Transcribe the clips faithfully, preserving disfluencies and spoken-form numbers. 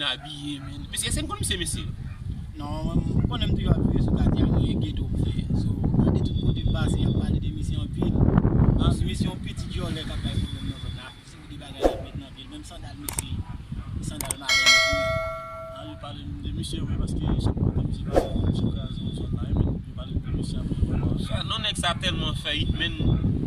Abiye, men. Mesye, èske n konn misye, mesye? Non, mwen, m konnen m toujou abiye sou katye a, mwen, e geto m fè. So, de tout kote m pase, y ap pale de misye anpil. Ah, misye yon pitit djòlè k ap bay pwoblèm nan zòn nan. Seri de bagay y ap met nan pye l. Menm sandal misye, sandal malè nèt wi. Ah, yo pale m de misye wi, paske chak fwa ke misye pase, misye kraze yon zòn la, yo pale m de misye apre vrèman. Sa, non, nèg sa tèlman fè it, men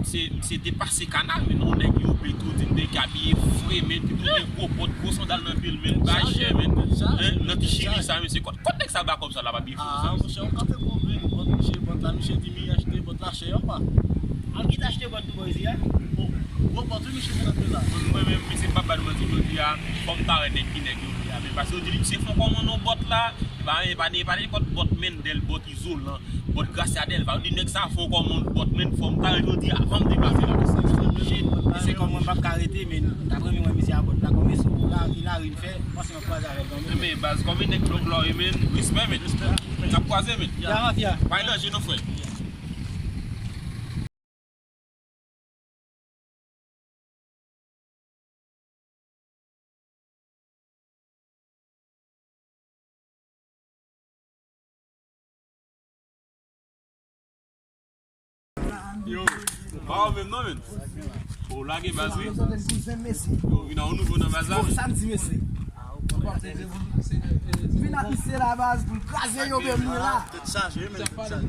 se, se depase kanal, men non, nèg yo petwo di m nèg abiye fre, men pitou gen gwo bòt, gwo sandal nan pye l, men bay chè, men, hein, nan ti chili sa, men se kot, kot nèg sa ba kòb sa la, pa byen fou sa. Ah, monchè, ou ka fè konprann, bòt, misye, bòt la, misye di m li achte bòt la chè, apa. Al ki t achte bòt tou bò isi a? Bon, gwo bòt wi misye met antre la. Mwen menm, mesye, m p ap ba nou manti jodi a, fò m ta wè nèg ki nèg yo ye a. Men pase yo di li misye fon kòmann yon bòt la, e pa, e pa, e pa nenpòt bòt Mendel, bòt izolan, bòt Gracia Delva. Yo di nèg sa fon kòmann bòt, men fò m ta wè jodi a, avan m deplase la. Shit, mesye, kòm mwen p ap ka rete, men m t ap renmen wè misye a bòt la, kòm e sou lari, lari l fè, panse m ap kwaze avè l kanmenm. Men baz, kòm e nèg blòk la w ye, men, respè, men. N ap kwaze, men. Ya, mafya. Pa gen danje non, frè. Yo, pa ou menm non, men. Ou lage baz wi. Yo, vin a yon nouvo nan baz la, men. Sa m di, mesye. Vin a pise la baz pou m kraze yo, men mwen la. Tèt chaje, men, tèt chaje.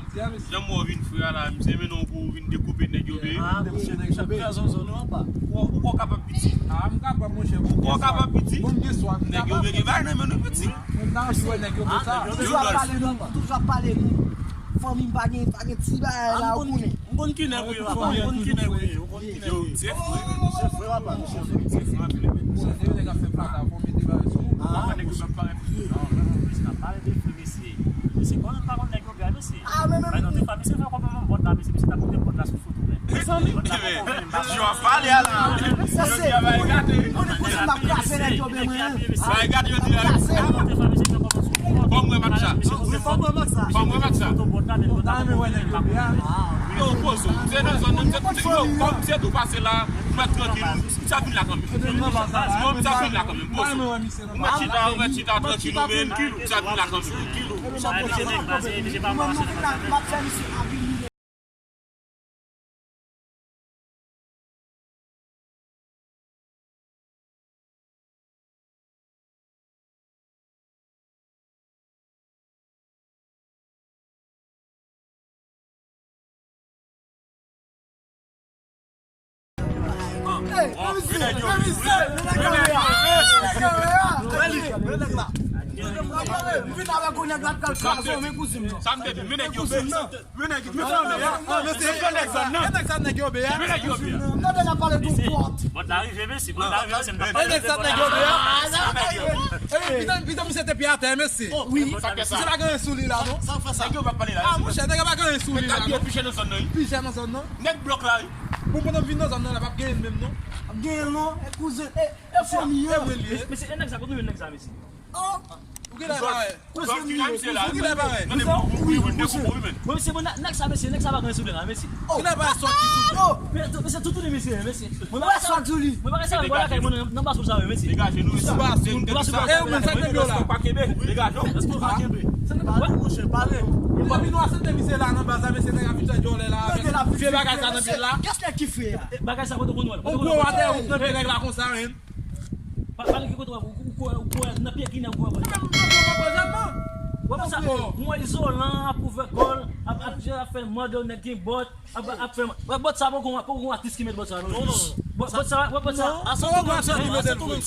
Jan m wè w vin fre a la, misye mennen w pou w vin dekoupe nèg yo be. Ah, monchè, nèg sa kraze yon zòn, non, apa. Ou kwè w kapab piti? Ah, m kapab, monchè. Ou kwè w kapab piti? Bon, m gen swa, m kapab. Nèg yo be gen bagay nan men nou piti. Mwen ta anvi wè nèg yo konsa. Toujou ap pale nou, toujou ap pale nou. Fanmi m pa gen, pa gen ti bagay la, ou konnen. M konn ki nèg ou ye, papa, m konn ki nèg ou ye, ou konn ki nèg ou ye. Yo, se fre. Se fre, papa. Se fre anpil, men. Bon, se nèg ap fè plata, fò mete bagay sou ou. Ah, nèg yo ap parèt. Non, non, non, se n ap pale de fre, mesye. Mesye, kòman n pa konn nèg yo byen, mesye? Ah, men, men, men. Bay nan te fami, se fè kòman bòt la, mesye, misye t ap pote bòt la sou foto, men. Mezanmi. Bòt la poko fini, m pa konn. Yo ap pale a la. Sa se, yo di a bay gate. Konnen kote m ap kraze nèg yo byen, mwen. Bay gate, yo di a. Fò m wè match sa. Wi, fò m wè match sa. Fò m wè match sa. Nan men wè nèg yo byen. Yo, poze w. Se nan zòn nan, se tou, yo, kòm se tou pase la, m ap trankil, m sa vin la kanmenm. Non, m sa vin la kanmenm. Poze w. Ou mèt chita, ou mèt chita trankil ou, men, ou sa vin la kanmenm. Hey, men misye, men misye, men nèg yo ye a. Men nèg yo ye a. Men nèg la. M vin avèk yon nèg la k al kraze w, men kouzin m nan. Sa m te di, men nèg yo ye. Men nèg, men flanbe a. Ah, men se nèg sa, nèg sa nèg yo be a. Men nèg yo be a. M tande n ap pale de yon pòt. Bòt la rive, mesye, bòt la rive, mesye, m t ap pale de bòt la. Nèg sa nèg yo be a. Epi, pita, pita misye te pye atè, mesye. Wi. Misye pa gen anyen sou li la, non. Sa fè sa. Nèg yo pa pale la. Ah, monchè, nèg yo pa gen anyen sou li la, non. Pi chè nan zòn nan, wi. Pi chè nan zòn nan. Nèg blòk la, wi. Bon, pandan m vin nan zòn nan, la p ap genyen menm, non. P ap genyen, non. E kouzen, e, e fanmi an. Mesye, e nèg sa, kote w jwenn nèg sa, mesye? Oh! Ou genlè pa wè. Ou genlè pa wè. Tande, wi, wi, wi, wi, men. Bon, mesye, bon, nèg sa, mesye, nèg sa pa gen sou li la, mesye. Genlè pa wè sòt ki sou li. Oh! Mesye, toutou li, mesye, mesye. Mwen pa sa di li. Mwen pa sa, mwen pa kay mwen nan, nan basoul sa, mesye. Degaje nou, mesye. Sou basoul, nan basoul sa. E, ou menm, sa k te di w la? Degaje w. Èske w pa kenbe? Sa te pa di, monchè, pale. Ou pa vin wè se te misye la nan baz la, mesye, nèg ap vin fè djòlè la, avèk vye bagay sa nan pye l la. Kès nèg ki fre a? Bagay sa, kote w konn wè l? Ou gwo atè, ou nan pye nèg la konsa, men. Pa, pale ki kote w ap, ou, ou, ou, ou nan pye ki nèg ou ap. Ou wè sa, mwen izolan ap ouvè kò l, ap, ap, ap fè mande nèg ki bòt, ap, ap fè, wè bòt sa poko, poko atis ki met bòt sa, non. Non, non, non. Bòt, bòt sa, wè bòt sa. Non, se ou menm ki mete l vre.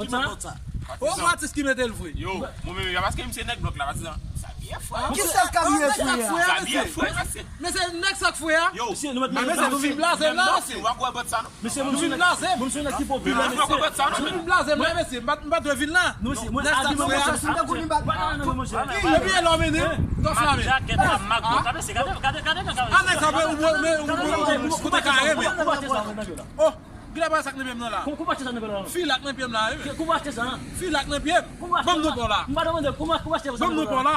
Bòt sa. Ou wè atis ki mete l vre. Yo, mwen menm, paske m se nèg blòk la, paske sa, sa byen fre. Ki sèl ka byen fre a? Sa byen fre, paske. Men se nèg sa k fre a? Yo, mesye, nou mèt, men mesye, nou vin blaze m la, mesye. W ap wè bòt sa, non? Mesye, mwen vin blaze m. Mwen se nèg ki popilè, mesye. Mwen vin blaze m la, mesye. M pa, m pa dwe vin la. Non, mesye, mwen abi mwen, mesye. Epi e lò mennen, ou t ap flamen. Jakèt la, mak bòt la, mesye. Gade, gade, gade, gade. A nèg sa, men ou, men ou, men ou, kote kare, men. Oh, gade bagay sa k nan pye m nan la. Kou, kou pa chè sa nan pye la, non. Fil ak nan pye m la, wi. Kou pa chè sa, non. Fil ak nan pye m. Ban m nou bò la. M pa demande, kou pa, kou pa chè sa. Ban m nou bò la.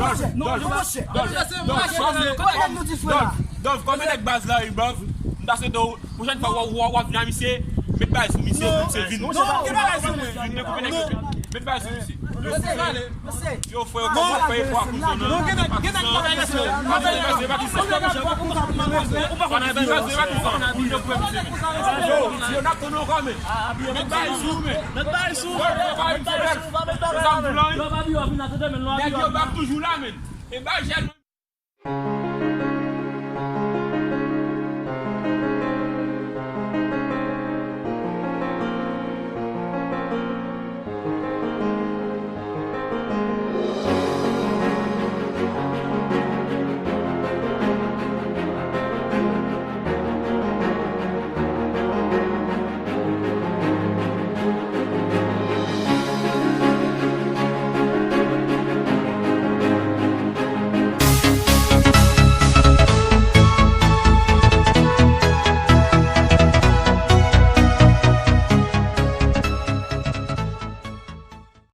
Dòf, Dòf, Dòf, Dòf, kòm nèg baz la, wi, Dòf, m ta swete w, pwochèn fwa w, w, w ap vin a misye, met bagay sou misye, misye vin. Vin dekoupe nèg yo. Met bagay sou misye. Yo, frè, kòman w fè efò a kouzon nan? Yo, yo, n ap tann ankò, men. Met bagay sou, men. Met bagay sou. Yo, yo, pa vin fè bèl. Yo, pa vin, yo vin atande, men lò a vin, yo vin. Toujou la, men. E bagay jèn.